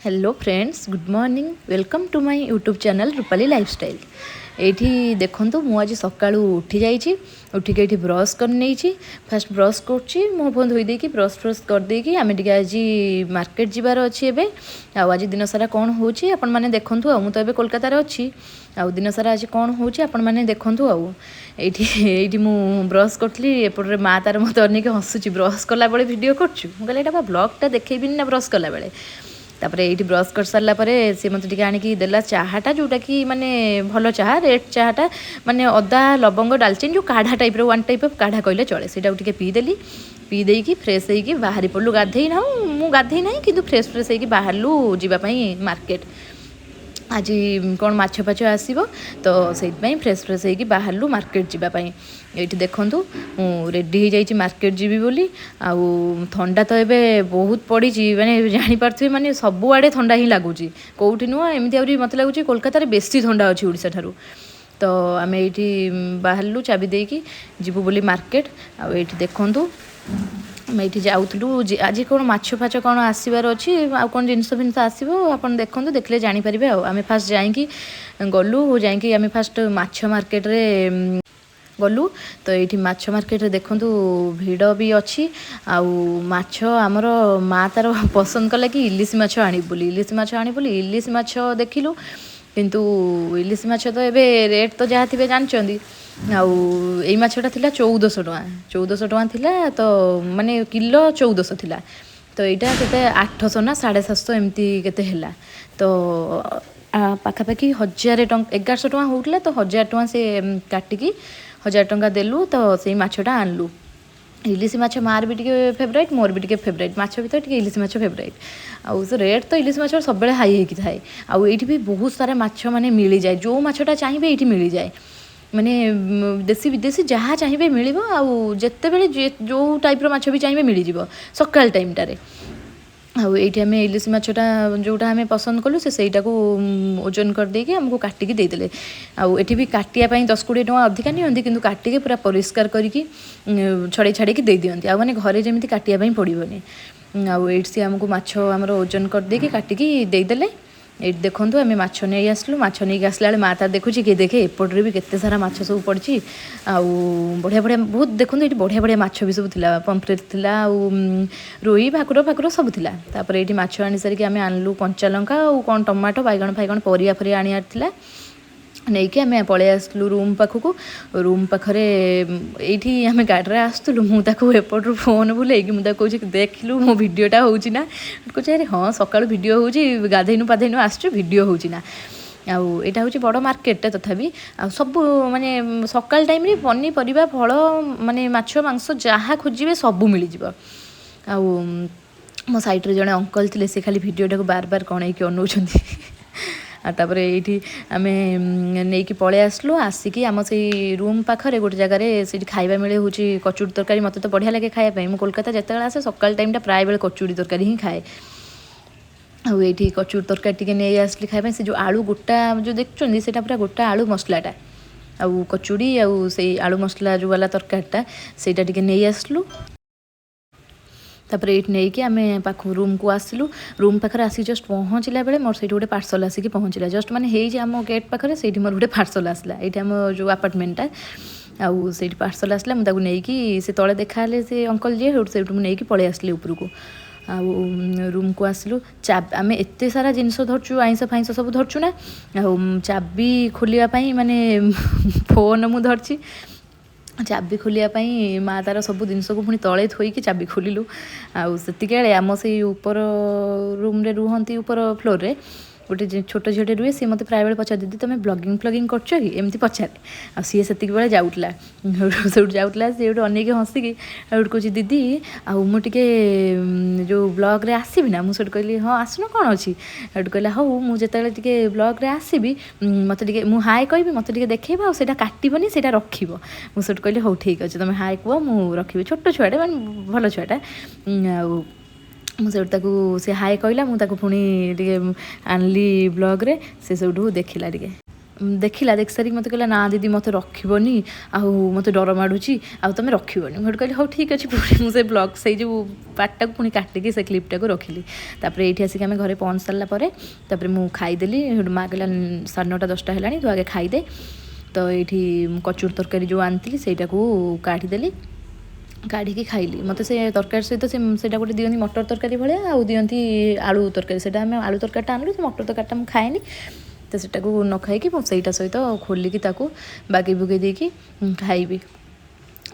Hello friends, good morning, welcome to my YouTube channel Rupali Lifestyle. ଏଇଠି ଦେଖନ୍ତୁ, ମୁଁ ଆଜି ସକାଳୁ ଉଠି ଯାଇଛି। ଉଠିକି ଏଇଠି ବ୍ରସ୍ କରିନେଇଛି। ଫାଷ୍ଟ ବ୍ରସ୍ କରୁଛି, ମୁହଁ ଫୁହଁ ଧୋଇ ଦେଇକି, ବ୍ରସ୍ ଫ୍ରସ୍ କରିଦେଇକି ଆମେ ଟିକେ ଆଜି ମାର୍କେଟ ଯିବାର ଅଛି ଏବେ। ଆଉ ଆଜି ଦିନସାରା କ'ଣ ହେଉଛି, ଆପଣମାନେ ଦେଖନ୍ତୁ। ଆଉ ମୁଁ ତ ଏବେ କୋଲକାତାରେ ଅଛି। ଆଉ ଦିନସାରା ଆଜି କ'ଣ ହେଉଛି, ଆପଣମାନେ ଦେଖନ୍ତୁ। ଆଉ ଏଇଠି ମୁଁ ବ୍ରସ୍ କରୁଥିଲି, ଏପଟରେ ମା ତାର ମୋତେ ଅନେଇକି ହସୁଛି, "ବ୍ରସ୍ କଲାବେଳେ ଭିଡ଼ିଓ କରୁଛୁ?" ମୁଁ କହିଲି, "ଏଇଟା ବା ବ୍ଲଗ୍ଟା ଦେଖେଇବିନି ନା ବ୍ରସ୍ କଲାବେଳେ?" ତାପରେ ଏଇଠି ବ୍ରସ୍ କରିସାରିଲା ପରେ ସେ ମୋତେ ଟିକେ ଆଣିକି ଦେଲା ଚାହାଟା, ଯେଉଁଟାକି ମାନେ ଭଲ ଚାହା, ରେଡ୍ ଚାହାଟା, ମାନେ ଅଦା, ଲବଙ୍ଗ, ଡାଲଚିନି ଯେଉଁ କାଢ଼ା ଟାଇପ୍ର, ୱାନ୍ ଟାଇପ୍ ଅଫ୍ କାଢ଼ା କହିଲେ ଚଳେ। ସେଇଟାକୁ ଟିକେ ପିଇଦେଲି। ପିଇ ଦେଇକି ଫ୍ରେଶ୍ ହେଇକି ବାହାରି ପଡ଼ିଲୁ। ଗାଧେଇ ନାହୁଁ, ମୁଁ ଗାଧେଇ ନାହିଁ, କିନ୍ତୁ ଫ୍ରେଶ୍ ଫ୍ରେଶ୍ ହେଇକି ବାହାରିଲୁ ଯିବା ପାଇଁ ମାର୍କେଟ। ଆଜି କ'ଣ ମାଛ ଫାଛ ଆସିବ ତ, ସେଇଥିପାଇଁ ଫ୍ରେଶ୍ ଫ୍ରେଶ୍ ହେଇକି ବାହାରିଲୁ ମାର୍କେଟ ଯିବା ପାଇଁ। ଏଇଠି ଦେଖନ୍ତୁ, ମୁଁ ରେଡ଼ି ହେଇଯାଇଛି ମାର୍କେଟ ଯିବି ବୋଲି। ଆଉ ଥଣ୍ଡା ତ ଏବେ ବହୁତ ପଡ଼ିଛି, ମାନେ ଜାଣିପାରୁଥିବେ, ମାନେ ସବୁଆଡ଼େ ଥଣ୍ଡା ହିଁ ଲାଗୁଛି, କେଉଁଠି ନୁହଁ ଏମିତି। ଆହୁରି ମୋତେ ଲାଗୁଛି କୋଲକାତାରେ ବେଶୀ ଥଣ୍ଡା ଅଛି ଓଡ଼ିଶା ଠାରୁ। ତ ଆମେ ଏଇଠି ବାହାରିଲୁ ଚାବି ଦେଇକି ଯିବୁ ବୋଲି ମାର୍କେଟ। ଆଉ ଏଇଠି ଦେଖନ୍ତୁ, ଆମେ ଏଇଠି ଯାଉଥିଲୁ। ଆଜି କ'ଣ ମାଛ ଫାଛ କ'ଣ ଆସିବାର ଅଛି, ଆଉ କ'ଣ ଜିନିଷ ଫିନିଷ ଆସିବ, ଆପଣ ଦେଖନ୍ତୁ, ଦେଖିଲେ ଜାଣିପାରିବେ। ଆଉ ଆମେ ଫାଷ୍ଟ ଯାଇକି ଗଲୁ, ଯାଇକି ଆମେ ଫାଷ୍ଟ ମାଛ ମାର୍କେଟରେ ଗଲୁ। ତ ଏଇଠି ମାଛ ମାର୍କେଟରେ ଦେଖନ୍ତୁ, ଭିଡ଼ ବି ଅଛି। ଆଉ ମାଛ ଆମର ମା ତାର ପସନ୍ଦ କଲା କି ଇଲିଶି ମାଛ ଆଣିବୁ ବୋଲି, ଇଲିଶି ମାଛ ଆଣିବୁ ବୋଲି। ଇଲିଶି ମାଛ ଦେଖିଲୁ, କିନ୍ତୁ ଇଲିଶି ମାଛ ତ ଏବେ ରେଟ୍ ତ ଯାହା ଥିବେ ଜାଣିଛନ୍ତି। ଆଉ ଏଇ ମାଛଟା ଥିଲା 1400 ଟଙ୍କା, 1400 ଟଙ୍କା ଥିଲା ତ, ମାନେ କିଲୋ 1400 ଥିଲା। ତ ଏଇଟା କେତେ, 800 ନା 750 ଏମିତି କେତେ ହେଲା। ତ ପାଖାପାଖି 1000 ଟଙ୍କା, 1100 ଟଙ୍କା ହେଉଥିଲା, ତ 1000 ଟଙ୍କା ସେ କାଟିକି 1000 ଟଙ୍କା ଦେଲୁ। ତ ସେଇ ମାଛଟା ଆଣିଲୁ। ଇଲିଶି ମାଛ ମାର ବି ଟିକେ ଫେଭରାଇଟ୍, ମୋର ବି ଟିକେ ଫେଭରାଇଟ୍। ମାଛ ଭିତରେ ଟିକେ ଇଲିଶି ମାଛ ଫେଭରାଇଟ୍। ଆଉ ସେ ରେଟ୍ ତ ଇଲିଶି ମାଛ ସବୁବେଳେ ହାଇ ହେଇକି ଥାଏ। ଆଉ ଏଇଠି ବି ବହୁତ ସାରା ମାଛ ମାନେ ମିଳିଯାଏ। ଯେଉଁ ମାଛଟା ଚାହିଁବେ ଏଇଠି ମିଳିଯାଏ, ମାନେ ଦେଶୀ ବିଦେଶୀ ଯାହା ଚାହିଁବେ ମିଳିବ। ଆଉ ଯେତେବେଳେ ଯେଉଁ ଟାଇପ୍ର ମାଛ ବି ଚାହିଁବେ ମିଳିଯିବ ସକାଳ ଟାଇମ୍ଟାରେ। ଆଉ ଏଇଠି ଆମେ ଇଲିଶି ମାଛଟା ଯେଉଁଟା ଆମେ ପସନ୍ଦ କଲୁ, ସେ ସେଇଟାକୁ ଓଜନ କରିଦେଇକି ଆମକୁ କାଟିକି ଦେଇଦେଲେ। ଆଉ ଏଠି ବି କାଟିବା ପାଇଁ 10-20 ଟଙ୍କା ଅଧିକା ନିଅନ୍ତି, କିନ୍ତୁ କାଟିକି ପୁରା ପରିଷ୍କାର କରିକି ଛଡ଼େଇ ଛାଡ଼େଇକି ଦେଇଦିଅନ୍ତି। ଆଉ ମାନେ ଘରେ ଯେମିତି କାଟିବା ପାଇଁ ପଡ଼ିବନି। ଆଉ ଏଇଠି ସିଏ ଆମକୁ ମାଛ ଆମର ଓଜନ କରିଦେଇକି କାଟିକି ଦେଇଦେଲେ। ଏଇଠି ଦେଖନ୍ତୁ, ଆମେ ମାଛ ନେଇ ଆସିଲୁ। ମାଛ ନେଇକି ଆସିଲା ବେଳେ ମା ତାର ଦେଖୁଛି କି ଦେଖେ, ଏପଟରେ ବି କେତେ ସାରା ମାଛ ସବୁ ପଡ଼ିଛି। ଆଉ ବଢ଼ିଆ ବଢ଼ିଆ ବହୁତ, ଦେଖନ୍ତୁ, ଏଇଠି ବଢ଼ିଆ ବଢ଼ିଆ ମାଛ ବି ସବୁ ଥିଲା। ପମ୍ଫ୍ରେଟ୍ ଥିଲା, ଆଉ ରୋହି, ଭାକୁର ଫାକୁର ସବୁ ଥିଲା। ତାପରେ ଏଇଠି ମାଛ ଆଣି ସାରିକି ଆମେ ଆଣିଲୁ କଞ୍ଚା ଲଙ୍କା ଆଉ କ'ଣ ଟମାଟୋ, ବାଇଗଣ ଫାଇଗଣ, ପରିବା ଫରିବା ଆଣିବାର ଥିଲା। ନେଇକି ଆମେ ପଳେଇ ଆସିଲୁ ରୁମ୍ ପାଖକୁ। ରୁମ୍ ପାଖରେ ଏଇଠି ଆମେ ଗାଡ଼ିରେ ଆସୁଥିଲୁ। ମୁଁ ତାକୁ ଏପଟରୁ ଫୋନ୍ ବୁଲେଇକି ମୁଁ ତାକୁ କହୁଛି, "ଦେଖିଲୁ, ମୋ ଭିଡ଼ିଓଟା ହେଉଛି ନା?" କହୁଛି, "ଆରେ ହଁ, ସକାଳୁ ଭିଡ଼ିଓ ହେଉଛି, ଗାଧେଇନୁ ପାଧେଇନୁ ଆସିଛୁ, ଭିଡ଼ିଓ ହେଉଛି ନା?" ଆଉ ଏଇଟା ହେଉଛି ବଡ଼ ମାର୍କେଟଟା ତଥାପି। ଆଉ ସବୁ ମାନେ ସକାଳ ଟାଇମ୍ରେ ପନିପରିବା, ଫଳ, ମାନେ ମାଛ, ମାଂସ ଯାହା ଖୋଜିବେ ସବୁ ମିଳିଯିବ। ଆଉ ମୋ ସାଇଡ଼୍ରେ ଜଣେ ଅଙ୍କଲ୍ ଥିଲେ, ସେ ଖାଲି ଭିଡ଼ିଓଟାକୁ ବାର ବାର କଣେଇକି ଅନଉଛନ୍ତି। ଆଉ ତାପରେ ଏଇଠି ଆମେ ନେଇକି ପଳେଇ ଆସିଲୁ। ଆସିକି ଆମ ସେଇ ରୁମ୍ ପାଖରେ ଗୋଟେ ଜାଗାରେ ସେଇଠି ଖାଇବା ମିଳେ, ହେଉଛି କଚୁଡ଼ି ତରକାରୀ। ମୋତେ ତ ବଢ଼ିଆ ଲାଗେ ଖାଇବା ପାଇଁ। ମୁଁ କୋଲକାତା ଯେତେବେଳେ ଆସେ, ସକାଳ ଟାଇମ୍ଟା ପ୍ରାୟ ବେଳେ କଚୁଡ଼ି ତରକାରୀ ହିଁ ଖାଏ। ଆଉ ଏଇଠି କଚୁଡ଼ି ତରକାରୀ ଟିକେ ନେଇ ଆସିଲି ଖାଇବା ପାଇଁ। ସେ ଯେଉଁ ଆଳୁ ଗୋଟା ଯେଉଁ ଦେଖୁଛନ୍ତି, ସେଇଟା ପୁରା ଗୋଟା ଆଳୁ ମସଲାଟା। ଆଉ କଚୁଡ଼ି ଆଉ ସେଇ ଆଳୁ ମସଲା ଯେଉଁ ବାଲା ତରକାରୀଟା, ସେଇଟା ଟିକେ ନେଇ ଆସିଲୁ। ତାପରେ ଏଇଠି ନେଇକି ଆମେ ପାଖ ରୁମ୍କୁ ଆସିଲୁ। ରୁମ୍ ପାଖରେ ଆସିକି ଜଷ୍ଟ ପହଞ୍ଚିଲା ବେଳେ ମୋର ସେଇଠି ଗୋଟେ ପାର୍ସଲ୍ ଆସିକି ପହଞ୍ଚିଲା। ଜଷ୍ଟ ମାନେ ହେଇଛି ଆମ ଗେଟ୍ ପାଖରେ, ସେଇଠି ମୋର ଗୋଟେ ପାର୍ସଲ୍ ଆସିଲା। ଏଇଠି ଆମ ଯେଉଁ ଆପାର୍ଟମେଣ୍ଟଟା, ଆଉ ସେଇଠି ପାର୍ସଲ୍ ଆସିଲା। ମୁଁ ତାକୁ ନେଇକି, ସେ ତଳେ ଦେଖା ହେଲେ ସେ ଅଙ୍କଲ୍ ଯିଏ, ସେଇଠୁ ସେଇଠୁ ମୁଁ ନେଇକି ପଳେଇ ଆସିଲି ଉପରକୁ। ଆଉ ରୁମ୍କୁ ଆସିଲୁ। ଆମେ ଏତେ ସାରା ଜିନିଷ ଧରୁଛୁ, ଆଇଁଷ ଫାଇଁଷ ସବୁ ଧରୁଛୁ ନା, ଆଉ ଚାବି ଖୋଲିବା ପାଇଁ, ମାନେ ଫୋନ୍ ମୁଁ ଧରିଛି, ଚାବି ଖୋଲିବା ପାଇଁ ମା ତାର ସବୁ ଜିନିଷକୁ ପୁଣି ତଳେ ଥୋଇକି ଚାବି ଖୋଲିଲୁ। ଆଉ ସେତିକିବେଳେ ଆମ ସେଇ ଉପର ରୁମ୍ରେ ରୁହନ୍ତି, ଉପର ଫ୍ଲୋର୍ରେ ଗୋଟେ ଛୋଟ ଝିଅଟେ ରୁହେ। ସିଏ ମୋତେ ପ୍ରାୟବେଳେ ପଚାରେ, "ଦିଦି, ତୁମେ ବ୍ଲଗିଂ ଫ୍ଲଗିଂ କରୁଛ କି?" ଏମିତି ପଚାରେ। ଆଉ ସିଏ ସେତିକି ବେଳେ ଯାଉଥିଲା, ସେଇଠୁ ଯାଉଥିଲା, ସିଏ ଗୋଟେ ଅନେଇକି ହସିକି ଆଉ ଗୋଟେ କହୁଛି, "ଦିଦି, ଆଉ ମୁଁ ଟିକେ ଯେଉଁ ବ୍ଲଗ୍ରେ ଆସିବି ନା?" ମୁଁ ସେଇଠୁ କହିଲି, "ହଁ, ଆସୁନ, କ'ଣ ଅଛି?" ସେଇଠୁ କହିଲା, "ହଉ, ମୁଁ ଯେତେବେଳେ ଟିକେ ବ୍ଲଗ୍ରେ ଆସିବି, ମୋତେ ଟିକେ ମୁଁ ହାଏ କହିବି, ମୋତେ ଟିକେ ଦେଖେଇବ, ଆଉ ସେଇଟା କାଟିବନି, ସେଇଟା ରଖିବ।" ମୁଁ ସେଇଠୁ କହିଲି, "ହଉ, ଠିକ୍ ଅଛି, ତୁମେ ହାଏ କୁହ, ମୁଁ ରଖିବି।" ଛୋଟ ଛୁଆଟେ, ମାନେ ଭଲ ଛୁଆଟା। ଆଉ ମୁଁ ସେଇଠୁ ତାକୁ, ସେ ହାଏ କହିଲା, ମୁଁ ତାକୁ ପୁଣି ଟିକେ ଆଣିଲି ବ୍ଲଗ୍ରେ, ସେ ସେଇଠୁ ଦେଖିଲା ଟିକେ। ଦେଖିଲା, ଦେଖି ସାରିକି ମୋତେ କହିଲା, ନା ଦିଦି, ମୋତେ ରଖିବନି, ଆଉ ମୋତେ ଡର ମାଡ଼ୁଛି, ଆଉ ତୁମେ ରଖିବନି। ମୁଁ ସେଠୁ କହିଲି, ହଉ ଠିକ୍ ଅଛି। ପୁଣି ମୁଁ ସେ ବ୍ଲଗ୍ ସେଇ ଯେଉଁ ପାର୍ଟଟାକୁ ପୁଣି କାଟିକି ସେ କ୍ଲିପ୍ଟାକୁ ରଖିଲି। ତାପରେ ଏଇଠି ଆସିକି ଆମେ ଘରେ ପହଞ୍ଚି ସାରିଲା ପରେ ତାପରେ ମୁଁ ଖାଇଦେଲି। ସେଠୁ ମା କହିଲା, 9:30 10ଟା ହେଲାଣି, ତୁ ଆଗେ ଖାଇଦେ। ତ ଏଇଠି ମୁଁ କଚୁଡ଼ି ତରକାରୀ ଯେଉଁ ଆଣିଥିଲି, ସେଇଟାକୁ କାଢ଼ିଦେଲି, କାଢ଼ିକି ଖାଇଲି। ମୋତେ ସେ ତରକାରୀ ସହିତ ସେ ସେଇଟା ଗୋଟେ ଦିଅନ୍ତି ମଟର ତରକାରୀ ଭଳିଆ, ଆଉ ଦିଅନ୍ତି ଆଳୁ ତରକାରୀ। ସେଇଟା ଆମେ ଆଳୁ ତରକାରୀଟା ଆଣିଲୁ, ସେ ମଟର ତରକାରୀଟା ମୁଁ ଖାଏନି। ତ ସେଟାକୁ ନ ଖାଇକି ମୁଁ ସେଇଟା ସହିତ ଖୋଲିକି ତାକୁ ବାଗେଇ ବୁଗେଇ ଦେଇକି ଖାଇବି।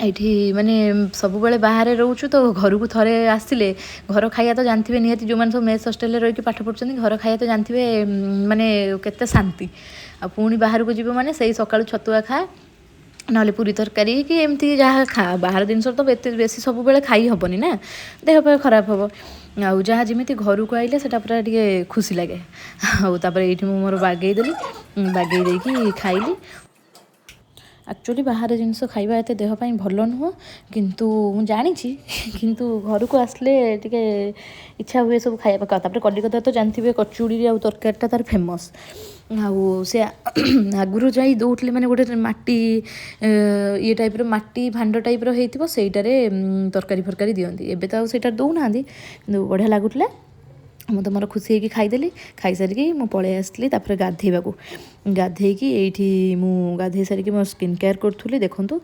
ଏଇଠି ମାନେ ସବୁବେଳେ ବାହାରେ ରହୁଛୁ, ତ ଘରକୁ ଥରେ ଆସିଲେ ଘର ଖାଇବା ତ ଜାଣିଥିବେ ନିହାତି। ଯେଉଁମାନେ ସବୁ ମେସ୍ ହଷ୍ଟେଲରେ ରହିକି ପାଠ ପଢ଼ୁଛନ୍ତି, ଘର ଖାଇବା ତ ଜାଣିଥିବେ ମାନେ କେତେ ଶାନ୍ତି। ଆଉ ପୁଣି ବାହାରକୁ ଯିବ ମାନେ ସେଇ ସକାଳୁ ଛତୁଆ ଖା, ନହେଲେ ପୁରୀ ତରକାରୀ କି ଏମିତି ଯାହା ଖା। ବାହାର ଜିନିଷ ତ ଏତେ ବେଶୀ ସବୁବେଳେ ଖାଇ ହେବନି ନା, ଦେହ ପେହ ଖରାପ ହେବ। ଆଉ ଯାହା ଯେମିତି ଘରକୁ ଆଇଲେ ସେଇଟା ପୁରା ଟିକେ ଖୁସି ଲାଗେ। ଆଉ ତାପରେ ଏଇଠି ମୁଁ ମୋର ବାଗେଇଦେଲି, ବାଗେଇ ଦେଇକି ଖାଇଲି। ଆକ୍ଚୁଆଲି ବାହାର ଜିନିଷ ଖାଇବା ଏତେ ଦେହ ପାଇଁ ଭଲ ନୁହଁ, କିନ୍ତୁ ମୁଁ ଜାଣିଛି, କିନ୍ତୁ ଘରକୁ ଆସିଲେ ଟିକେ ଇଚ୍ଛା ହୁଏ ସବୁ ଖାଇବା। ତାପରେ କଲିକତା ତ ଜାଣିଥିବେ, କଚୁଡ଼ି ଆଉ ତରକାରୀଟା ତାର ଫେମସ୍। ଆଉ ସେ ଆଗରୁ ଯାଇ ଦେଉଥିଲେ, ମାନେ ଗୋଟେ ମାଟି ଇଏ ଟାଇପ୍ର, ମାଟି ଭାଣ୍ଡ ଟାଇପ୍ର ହେଇଥିବ, ସେଇଟାରେ ତରକାରୀ ଫରକାରୀ ଦିଅନ୍ତି। ଏବେ ତ ଆଉ ସେଇଟା ଦେଉନାହାନ୍ତି, କିନ୍ତୁ ବଢ଼ିଆ ଲାଗୁଥିଲା। ମୁଁ ତ ମୋର ଖୁସି ହେଇକି ଖାଇଦେଲି। ଖାଇସାରିକି ମୁଁ ପଳେଇ ଆସିଲି ତାପରେ ଗାଧେଇବାକୁ। ଗାଧେଇକି ଏଇଠି ମୁଁ ଗାଧେଇ ସାରିକି ମୋର ସ୍କିନ୍ କେୟାର କରୁଥିଲି। ଦେଖନ୍ତୁ,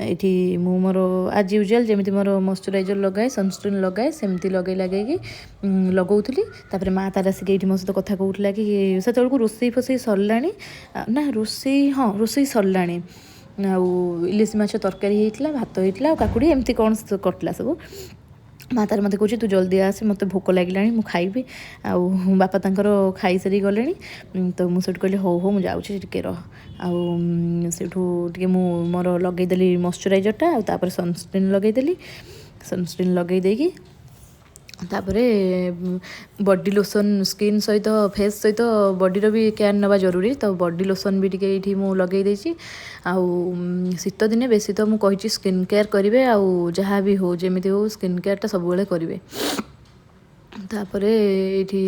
ଏଇଠି ମୁଁ ମୋର ଆଜ୍ ୟୁଜୁଆଲ୍ ଯେମିତି ମୋର ମଶ୍ଚରାଇଜର୍ ଲଗାଏ, ସନସ୍କ୍ରିନ୍ ଲଗାଏ, ସେମିତି ଲଗେଇ ଲଗେଇକି ଲଗାଉଥିଲି। ତାପରେ ମା ତାର ଆସିକି ଏଇଠି ମୋ ସହିତ କଥା କହୁଥିଲା କି ସେତେବେଳକୁ ରୋଷେଇ ଫୋଷେଇ ସରିଲାଣି ନା ରୋଷେଇ, ହଁ, ରୋଷେଇ ସରିଲାଣି। ଆଉ ଇଲିଶି ମାଛ ତରକାରୀ ହେଇଥିଲା, ଭାତ ହେଇଥିଲା, ଆଉ କାକୁଡ଼ି ଏମିତି କ'ଣ କରିଥିଲା ସବୁ। ମା ତାର ମୋତେ କହୁଛି, ତୁ ଜଲ୍ଦି ଆସେ, ମୋତେ ଭୋକ ଲାଗିଲାଣି, ମୁଁ ଖାଇବି, ଆଉ ବାପା ତାଙ୍କର ଖାଇସାରି ଗଲେଣି। ତ ମୁଁ ସେଠୁ କହିଲି, ହଉ ହଉ, ମୁଁ ଯାଉଛି, ଟିକେ ରହ। ଆଉ ସେଇଠୁ ଟିକେ ମୁଁ ମୋର ଲଗେଇଦେଲି ମଶ୍ଚରାଇଜରଟା, ଆଉ ତାପରେ ସନସ୍କ୍ରିନ୍ ଲଗେଇଦେଲି। ସନସ୍କ୍ରିନ୍ ଲଗେଇ ଦେଇକି ତାପରେ ବଡି ଲୋସନ୍, ସ୍କିନ୍ ସହିତ, ଫେସ୍ ସହିତ ବଡ଼ିର ବି କେୟାର ନେବା ଜରୁରୀ, ତ ବଡି ଲୋସନ୍ ବି ଟିକେ ଏଇଠି ମୁଁ ଲଗେଇ ଦେଇଛି। ଆଉ ଶୀତ ଦିନେ ବେଶୀ ତ ମୁଁ କହିଛି ସ୍କିନ୍ କେୟାର କରିବେ, ଆଉ ଯାହା ବି ହଉ, ଯେମିତି ହଉ, ସ୍କିନ୍ କେୟାରଟା ସବୁବେଳେ କରିବେ। ତାପରେ ଏଇଠି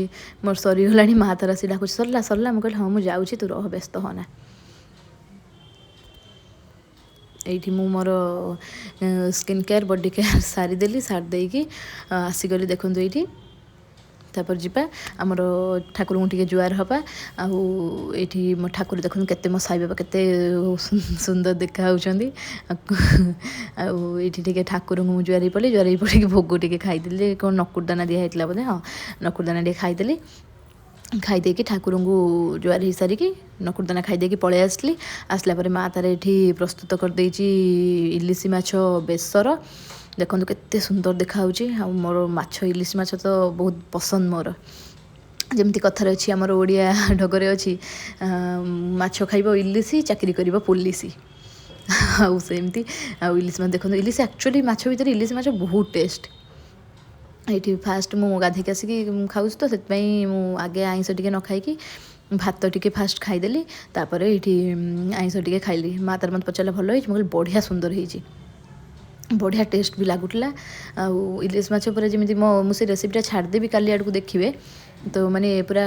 ମୋର ସରିଗଲାଣି। ମା ତାର ଆସି ଡାକୁଛି, ସରିଲା ସରିଲା? ମୁଁ କହିଲି, ହଁ, ମୁଁ ଯାଉଛି, ତୁ ରହ, ବ୍ୟସ୍ତ ହନା। ଏଇଠି ମୁଁ ମୋର ସ୍କିନ୍ କେୟାର, ବଡି କେୟାର ସାରିଦେଲି। ସାରି ଦେଇକି ଆସିଗଲି। ଦେଖନ୍ତୁ ଏଇଠି ତାପରେ ଯିବା ଆମର ଠାକୁରଙ୍କୁ ଟିକେ ଜୁହାର ହେବା। ଆଉ ଏଇଠି ମୋ ଠାକୁର ଦେଖନ୍ତୁ କେତେ, ମୋ ସାଇବାବା କେତେ ସୁନ୍ଦର ଦେଖାହେଉଛନ୍ତି। ଆଉ ଏଇଠି ଟିକେ ଠାକୁରଙ୍କୁ ମୁଁ ଜୁହାର ହେଇ ପଡ଼ିଲି। ଜୁହାର ହେଇ ପଡ଼ିକି ଭୋଗ ଟିକେ ଖାଇଦେଲି। କ'ଣ ନକୁରଦାନା ଦିଆ ହେଇଥିଲା ବୋଧେ, ହଁ, ନକୁରଦାନା ଟିକେ ଖାଇଦେଲି। ଖାଇଦେଇକି ଠାକୁରଙ୍କୁ ଜୁହାର ହେଇସାରିକି ନକୁରଦାନା ଖାଇଦେଇକି ପଳେଇ ଆସିଲି। ଆସିଲା ପରେ ମା ତାର ଏଠି ପ୍ରସ୍ତୁତ କରିଦେଇଛି ଇଲିଶି ମାଛ ବେସର। ଦେଖନ୍ତୁ କେତେ ସୁନ୍ଦର ଦେଖାହେଉଛି। ଆଉ ମୋର ମାଛ, ଇଲିଶି ମାଛ ତ ବହୁତ ପସନ୍ଦ ମୋର। ଯେମିତି କଥାରେ ଅଛି, ଆମର ଓଡ଼ିଆ ଢଗରେ ଅଛି, ମାଛ ଖାଇବ ଇଲିଶି, ଚାକିରି କରିବ ପୋଲିସି। ଆଉ ସେମିତି ଆଉ ଇଲିଶି ମାଛ ଦେଖନ୍ତୁ, ଇଲିଶି ଆକ୍ଚୁଆଲି ମାଛ ଭିତରେ ଇଲିଶି ମାଛ ବହୁତ ଟେଷ୍ଟ। ଏଇଠି ଫାଷ୍ଟ ମୁଁ ଗାଧେଇକି ଆସିକି ମୁଁ ଖାଉଛି, ତ ସେଥିପାଇଁ ମୁଁ ଆଗେ ଆଇଁଷ ଟିକେ ନ ଖାଇକି ଭାତ ଟିକେ ଫାଷ୍ଟ ଖାଇଦେଲି। ତାପରେ ଏଇଠି ଆଇଁଷ ଟିକେ ଖାଇଲି। ମା ତାର ମୋତେ ପଚାରିଲା, ଭଲ ହେଇଛି? ମୁଁ କହିଲି, ବଢ଼ିଆ ସୁନ୍ଦର ହେଇଛି, ବଢ଼ିଆ ଟେଷ୍ଟ ବି ଲାଗୁଥିଲା। ଆଉ ଇଲିଶି ମାଛ ପୁରା ଯେମିତି ମୋ ମୁଁ ସେ ରେସିପିଟା ଛାଡ଼ିଦେବି କାଲି ଆଡ଼କୁ, ଦେଖିବେ ତ, ମାନେ ପୁରା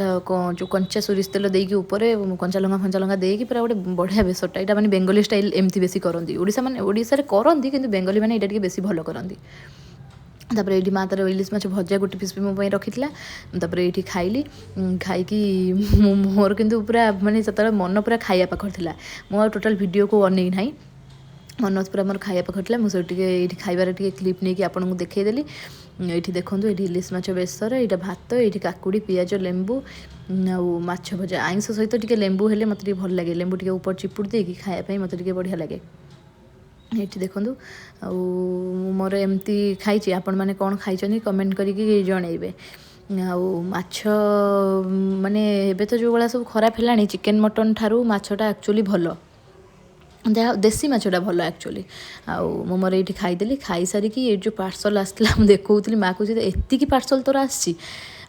ଯେଉଁ କଞ୍ଚା ସୋରିଷ ତେଲ ଦେଇକି, ଉପରେ କଞ୍ଚା ଲଙ୍କା ଫଞ୍ଚା ଲଙ୍କା ଦେଇକି ପୁରା ଗୋଟେ ବଢ଼ିଆ ବେସରଟା। ଏଇଟା ମାନେ ବେଙ୍ଗଲୀ ଷ୍ଟାଇଲ୍ ଏମିତି ବେଶୀ କରନ୍ତି। ଓଡ଼ିଶା ମାନେ ଓଡ଼ିଶାରେ କରନ୍ତି, କିନ୍ତୁ ବେଙ୍ଗଲୀ ମାନେ ଏଇଟା ଟିକେ ବେଶୀ ଭଲ କରନ୍ତି। ତାପରେ ଏଇଠି ମା ତାର ଇଲିଶି ମାଛ ଭଜା ଗୋଟେ ପିସ୍ ବି ମୋ ପାଇଁ ରଖିଥିଲା। ତାପରେ ଏଇଠି ଖାଇଲି। ଖାଇକି ମୁଁ ମୋର କିନ୍ତୁ ପୁରା ମାନେ ସେତେବେଳେ ମନ ପୁରା ଖାଇବା ପାଖରେ ଥିଲା। ମୁଁ ଆଉ ଟୋଟାଲ୍ ଭିଡ଼ିଓକୁ ଅନେଇ ନାହିଁ। ମନ ପୁରା ମୋର ଖାଇବା ପାଖରେ ଥିଲା। ମୁଁ ସେଇଠି ଟିକେ ଏଇଠି ଖାଇବାରେ ଟିକେ କ୍ଲିପ୍ ନେଇକି ଆପଣଙ୍କୁ ଦେଖେଇଦେଲି। ଏଇଠି ଦେଖନ୍ତୁ, ଏଇଠି ଇଲିଶି ମାଛ ବେସର, ଏଇଟା ଭାତ, ଏଇଠି କାକୁଡ଼ି, ପିଆଜ, ଲେମ୍ବୁ ଆଉ ମାଛ ଭଜା। ଆଇଁଷ ସହିତ ଟିକେ ଲେମ୍ବୁ ହେଲେ ମୋତେ ଟିକେ ଭଲ ଲାଗେ। ଲେମ୍ବୁ ଟିକେ ଉପରେ ଚିପୁଡ଼ି ଦେଇକି ଖାଇବା ପାଇଁ ମୋତେ ଟିକେ ବଢ଼ିଆ ଲାଗେ। ଏଇଠି ଦେଖନ୍ତୁ, ଆଉ ମୁଁ ମୋର ଏମିତି ଖାଇଛି। ଆପଣମାନେ କ'ଣ ଖାଇଛନ୍ତି କମେଣ୍ଟ କରିକି ଜଣେଇବେ। ଆଉ ମାଛ ମାନେ ଏବେ ତ ଯେଉଁ ଭଳିଆ ସବୁ ଖରାପ ହେଲାଣି, ଚିକେନ୍ ମଟନ୍ ଠାରୁ ମାଛଟା ଆକ୍ଚୁଆଲି ଭଲ, ଯାହା ଦେଶୀ ମାଛଟା ଭଲ ଆକ୍ଚୁଆଲି। ଆଉ ମୁଁ ମୋର ଏଇଠି ଖାଇଦେଲି। ଖାଇସାରିକି ଏଇଠି ଯେଉଁ ପାର୍ସଲ୍ ଆସିଥିଲା, ମୁଁ ଦେଖାଉଥିଲି ମାଆକୁ, ଏତିକି ପାର୍ସଲ୍ ତୋର ଆସିଛି?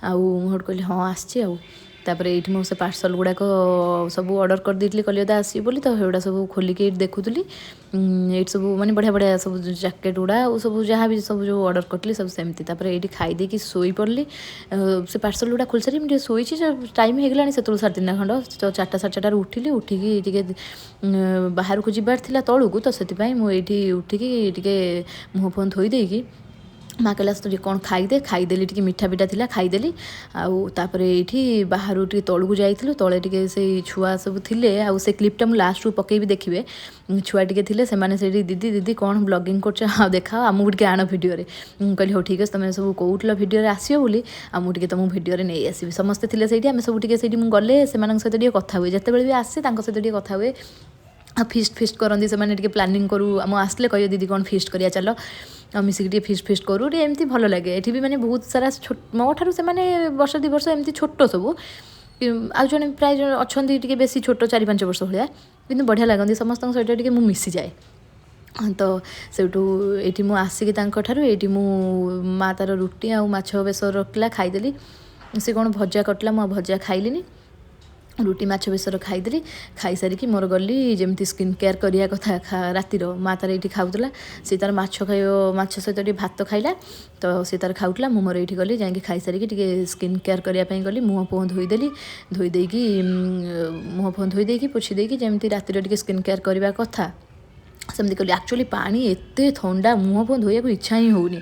ଆଉ ମୁଁ ସେଠୁ କହିଲି, ହଁ, ଆସିଛି। ଆଉ ତାପରେ ଏଇଠି ମୁଁ ସେ ପାର୍ସଲ୍ ଗୁଡ଼ାକ ସବୁ ଅର୍ଡ଼ର କରିଦେଇଥିଲି କଲିକତା ଆସିବି ବୋଲି, ତ ସେଗୁଡ଼ା ସବୁ ଖୋଲିକି ଏଇଠି ଦେଖୁଥିଲି। ଏଇଠି ସବୁ ମାନେ ବଢ଼ିଆ ବଢ଼ିଆ ସବୁ ଜ୍ୟାକେଟ୍ ଗୁଡ଼ା ଆଉ ସବୁ ଯାହା ବି ସବୁ ଯେଉଁ ଅର୍ଡ଼ର କରିଥିଲି ସବୁ ସେମିତି। ତାପରେ ଏଇଠି ଖାଇ ଦେଇକି ଶୋଇପଡ଼ିଲି। ସେ ପାର୍ସଲ୍ ଗୁଡ଼ା ଖୋଲି ସାରି ମୁଁ ଟିକେ ଶୋଇଛି, ଟାଇମ୍ ହେଇଗଲାଣି ସେତେବେଳକୁ 3:30 ଖଣ୍ଡ। ତ 4ଟା 4:30ରୁ ଉଠିଲି। ଉଠିକି ଟିକେ ବାହାରକୁ ଯିବାର ଥିଲା ତଳକୁ, ତ ସେଥିପାଇଁ ମୁଁ ଏଇଠି ଉଠିକି ଟିକେ ମୁହଁ ଫୁହଁ ଧୋଇ ଦେଇକି, ମା କହିଲା ତୁ ଟିକେ କ'ଣ ଖାଇଦେ, ଖାଇଦେଲି। ଟିକେ ମିଠା ପିଠା ଥିଲା ଖାଇଦେଲି। ଆଉ ତାପରେ ଏଇଠି ବାହାରୁ ଟିକେ ତଳକୁ ଯାଇଥିଲୁ। ତଳେ ଟିକେ ସେଇ ଛୁଆ ସବୁ ଥିଲେ, ଆଉ ସେ କ୍ଲିପ୍ଟା ମୁଁ ଲାଷ୍ଟକୁ ପକେଇବି ଦେଖିବେ। ଛୁଆ ଟିକେ ଥିଲେ ସେମାନେ ସେଇଠି, ଦିଦି ଦିଦି କ'ଣ ବ୍ଲଗିଂ କରୁଛ, ଆଉ ଦେଖାଅ ଆମକୁ ଟିକେ, ଆଣ ଭିଡ଼ିଓରେ। ମୁଁ କହିଲି ହଉ ଠିକ୍ ଅଛି, ତୁମେ ସବୁ କହୁଥିଲ ଭିଡ଼ିଓରେ ଆସିବ ବୋଲି, ଆଉ ମୁଁ ଟିକେ ତୁମକୁ ଭିଡ଼ିଓରେ ନେଇ ଆସିବି। ସମସ୍ତେ ଥିଲେ ସେଇଠି, ଆମେ ସବୁ ଟିକେ ସେଇଠି, ମୁଁ ଗଲେ ସେମାନଙ୍କ ସହିତ ଟିକେ କଥା ହୁଏ। ଯେତେବେଳେ ବି ଆସେ ତାଙ୍କ ସହିତ ଟିକେ କଥା ହୁଏ। ଆଉ ଫିଷ୍ଟ ଫିଷ୍ଟ କରନ୍ତି ସେମାନେ, ଟିକେ ପ୍ଲାନିଂ କରୁ। ଆମ ଆସିଲେ କହିବେ ଦିଦି କ'ଣ ଫିଷ୍ଟ କରିବା ଚାଲ, ଆଉ ମିଶିକି ଟିକେ ଫିଷ୍ଟ ଫିଷ୍ଟ କରୁ ଟିକେ, ଏମିତି ଭଲ ଲାଗେ। ଏଠି ବି ମାନେ ବହୁତ ସାରା ଛୋଟ, ମୋ ଠାରୁ ସେମାନେ ବର୍ଷ 2 ବର୍ଷ ଏମିତି ଛୋଟ ସବୁ। ଆଉ ଜଣେ ପ୍ରାୟ ଜଣେ ଅଛନ୍ତି ଟିକେ ବେଶୀ ଛୋଟ, 4-5 ବର୍ଷ ଭଳିଆ, କିନ୍ତୁ ବଢ଼ିଆ ଲାଗନ୍ତି। ସମସ୍ତଙ୍କ ସହିତ ଟିକେ ମୁଁ ମିଶିଯାଏ। ତ ସେଇଠୁ ଏଇଠି ମୁଁ ଆସିକି ତାଙ୍କଠାରୁ ଏଇଠି ମୁଁ, ମା ତାର ରୁଟି ଆଉ ମାଛ ବେସର ରଖିଲା, ଖାଇଦେଲି। ସେ କ'ଣ ଭଜା କରିଥିଲା, ମୁଁ ଆଉ ଭଜା ଖାଇଲିନି, ରୁଟି ମାଛ ବେସର ଖାଇଦେଲି। ଖାଇସାରିକି ମୋର ଗଲି ଯେମିତି ସ୍କିନ୍ କେୟାର କରିବା କଥା ରାତିର। ମା ତାର ଏଇଠି ଖାଉଥିଲା, ସେ ତାର ମାଛ ଖାଇବ, ମାଛ ସହିତ ଟିକେ ଭାତ ଖାଇଲା, ତ ସେ ତାର ଖାଉଥିଲା। ମୁଁ ମୋର ଏଇଠି ଗଲି, ଯାଇକି ଖାଇସାରିକି ଟିକେ ସ୍କିନ୍ କେୟାର କରିବା ପାଇଁ ଗଲି। ମୁହଁ ଫୁହଁ ଧୋଇଦେଲି। ଧୋଇ ଦେଇକି, ମୁହଁ ଫୁହଁ ଧୋଇ ଦେଇକି, ପୋଛି ଦେଇକି, ଯେମିତି ରାତିରେ ଟିକେ ସ୍କିନ୍ କେୟାର କରିବା କଥା ସେମିତି କଲି। ଆକ୍ଚୁଆଲି ପାଣି ଏତେ ଥଣ୍ଡା, ମୁହଁ ଫୁହଁ ଧୋଇବାକୁ ଇଚ୍ଛା ହିଁ ହେଉନି।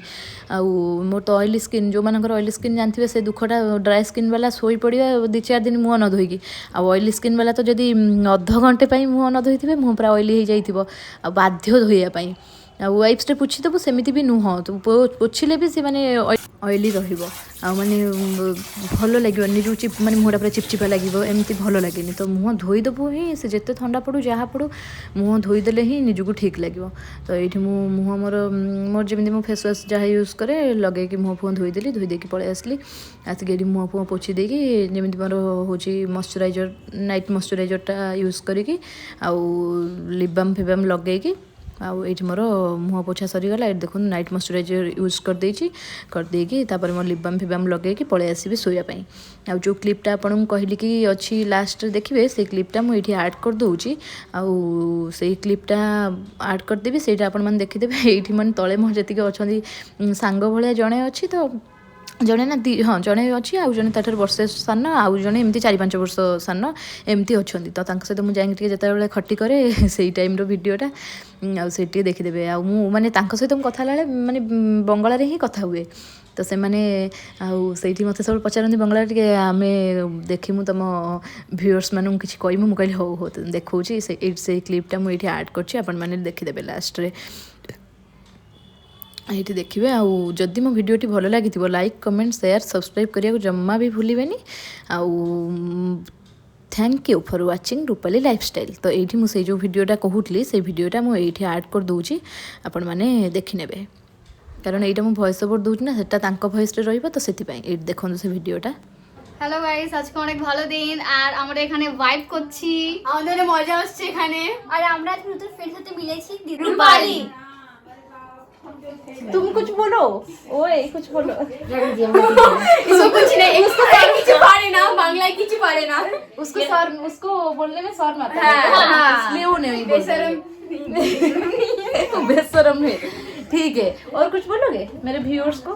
ଆଉ ମୋର ତ ଅଏଲି ସ୍କିନ୍, ଯେଉଁମାନଙ୍କର ଅଏଲି ସ୍କିନ୍ ଜାଣିଥିବେ ସେ ଦୁଃଖଟା। ଡ୍ରାଏ ସ୍କିନ୍ ବାଲା ଶୋଇପଡ଼ିବେ 2-4 ଦିନ ମୁହଁ ନ ଧୋଇକି, ଆଉ ଅଏଲି ସ୍କିନ୍ ବାଲା ତ ଯଦି ଅଧଘଣ୍ଟେ ପାଇଁ ମୁହଁ ନ ଧୋଇଥିବେ, ମୁହଁ ପୁରା ଅଏଲି ହେଇଯାଇଥିବ, ଆଉ ବାଧ୍ୟ ଧୋଇବା ପାଇଁ। ଆଉ ୱାଇପ୍ସରେ ପୋଛିଦେବୁ ସେମିତି ବି ନୁହଁ, ତୁ ପୋଛିଲେ ବି ସେ ମାନେ ଅଏଲି ରହିବ, ଆଉ ମାନେ ଭଲ ଲାଗିବନି। ଯେଉଁ ଚିପ୍ ମାନେ ମୁହଁଟା ପୁରା ଚିପଚିପା ଲାଗିବ, ଏମିତି ଭଲ ଲାଗେନି। ତ ମୁହଁ ଧୋଇଦେବୁ ହିଁ, ସେ ଯେତେ ଥଣ୍ଡା ପଡ଼ୁ ଯାହା ପଡ଼ୁ, ମୁହଁ ଧୋଇଦେଲେ ହିଁ ନିଜକୁ ଠିକ୍ ଲାଗିବ। ତ ଏଇଠି ମୁଁ ମୁହଁ ମୋର ମୋର ଯେମିତି ମୁଁ ଫେସ୍ ୱାଶ୍ ଯାହା ୟୁଜ୍ କରେ ଲଗେଇକି ମୁହଁ ଫୁହଁ ଧୋଇଦେଲି। ଧୋଇ ଦେଇକି ପଳେଇ ଆସିଲି। ଆସିକି ଏଇଠି ମୁହଁ ଫୁହଁ ପୋଛି ଦେଇକି, ଯେମିତି ମୋର ହେଉଛି ମଶ୍ଚରାଇଜର୍, ନାଇଟ୍ ମଶ୍ଚରାଇଜର୍ଟା ୟୁଜ୍ କରିକି, ଆଉ ଲିପ୍ ବାମ୍ ଫିବାମ୍ ଲଗେଇକି, ଆଉ ଏଇଠି ମୋର ମୁହଁ ପୋଛା ସରିଗଲା। ଏଇଠି ଦେଖନ୍ତୁ, ନାଇଟ୍ ମଶ୍ଚରାଇଜର୍ ୟୁଜ୍ କରିଦେଇଛି। କରିଦେଇକି ତାପରେ ମୋର ଲିପ୍ ବାମ୍ ଫିବାମ୍ ଲଗେଇକି ପଳେଇ ଆସିବି ଶୋଇବା ପାଇଁ। ଆଉ ଯେଉଁ କ୍ଲିପ୍ଟା ଆପଣଙ୍କୁ କହିଲି କି ଅଛି ଲାଷ୍ଟରେ ଦେଖିବେ, ସେଇ କ୍ଲିପ୍ଟା ମୁଁ ଏଇଠି ଆଡ଼୍ କରିଦେଉଛି। ଆଉ ସେଇ କ୍ଲିପ୍ଟା ଆଡ଼୍ କରିଦେବି, ସେଇଟା ଆପଣମାନେ ଦେଖିଦେବେ। ଏଇଠି ମାନେ ତଳେ ମୋର ଯେତିକି ଅଛନ୍ତି, ସାଙ୍ଗ ଭଳିଆ ଜଣେ ଅଛି, ତ ଜଣେ ନା ଦି, ହଁ ଜଣେ ଅଛି, ଆଉ ଜଣେ ତାଠାରୁ ବର୍ଷେ ସାନ, ଆଉ ଜଣେ ଏମିତି 4-5 ବର୍ଷ ସାନ, ଏମିତି ଅଛନ୍ତି। ତ ତାଙ୍କ ସହିତ ମୁଁ ଯାଇକି ଟିକେ ଯେତେବେଳେ ଖଟି କରେ, ସେଇ ଟାଇମ୍ର ଭିଡ଼ିଓଟା, ଆଉ ସେଇଠି ଟିକେ ଦେଖିଦେବେ। ଆଉ ମୁଁ ମାନେ ତାଙ୍କ ସହିତ ମୁଁ କଥା ହେଲାବେଳେ ମାନେ ବଙ୍ଗଳାରେ ହିଁ କଥା ହୁଏ। ତ ସେମାନେ ଆଉ ସେଇଠି ମୋତେ ସବୁ ପଚାରନ୍ତି ବଙ୍ଗଳାରେ ଟିକେ, ଆମେ ଦେଖିମୁ ତୁମ ଭିଉଅର୍ସମାନଙ୍କୁ କିଛି କହିମୁ। ମୁଁ କହିଲି ହଉ ହଉ, ଦେଖାଉଛି। ସେ ଏଇଠି ସେଇ କ୍ଲିପ୍ଟା ମୁଁ ଏଇଠି ଆଡ଼୍ କରିଛି, ଆପଣମାନେ ଦେଖିଦେବେ ଲାଷ୍ଟରେ ଏଇଠି ଦେଖିବେ। ଆଉ ଯଦି ମୋ ଭିଡ଼ିଓଟି ଭଲ ଲାଗିଥିବ, ଲାଇକ୍, କମେଣ୍ଟ, ସେୟାର, ସବସ୍କ୍ରାଇବ୍ କରିବାକୁ ଜମା ବି ଭୁଲିବେନି। ଆଉ thank you for watching Rupali Lifestyle। ତ ଏଇଠି ମୁଁ ସେଇ ଯେଉଁ ଭିଡ଼ିଓଟା କହୁଥିଲି, ସେଇ ଭିଡ଼ିଓଟା ମୁଁ ଏଇଠି ଆଡ଼୍ କରିଦେଉଛି, ଆପଣମାନେ ଦେଖିନେବେ। କାରଣ ଏଇଟା ମୁଁ ଭଏସ୍ ଓଭର୍ ଦେଉଛି ନା, ସେଟା ତାଙ୍କ ଭଏସ୍ରେ ରହିବ, ତ ସେଥିପାଇଁ ଏଇଠି ଦେଖନ୍ତୁ ସେ ଭିଡ଼ିଓଟା। হ্যালো গাইস, আজকে অনেক ভালো দিন আর আমরা এখানে ভাইব করছি। আমাদের অনেক মজা হচ্ছে এখানে। আর আমরা আজকে নতুন ফ্রেন্ড সাথে মিলেছি। রূপালী। तुम कुछ बोलो, ओए कुछ बोलो। কিছু कुछ नहीं, কিছু পারে না, বাংলায় কিছু পারে না। उसको सर, उसको बोलने में शर्म आता है, इसलिए वो नहीं बोल। बेशरम। बेशरम है, ठीक है। और कुछ बोलोगे मेरे व्यूअर्स को?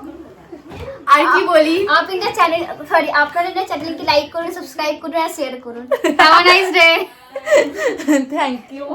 আর কি বলি? आप इनका চ্যানেল, সরি, আপনারা এনার চ্যানেলকে লাইক করুন, সাবস্ক্রাইব করুন আর শেয়ার করুন। Have a nice day. Thank you.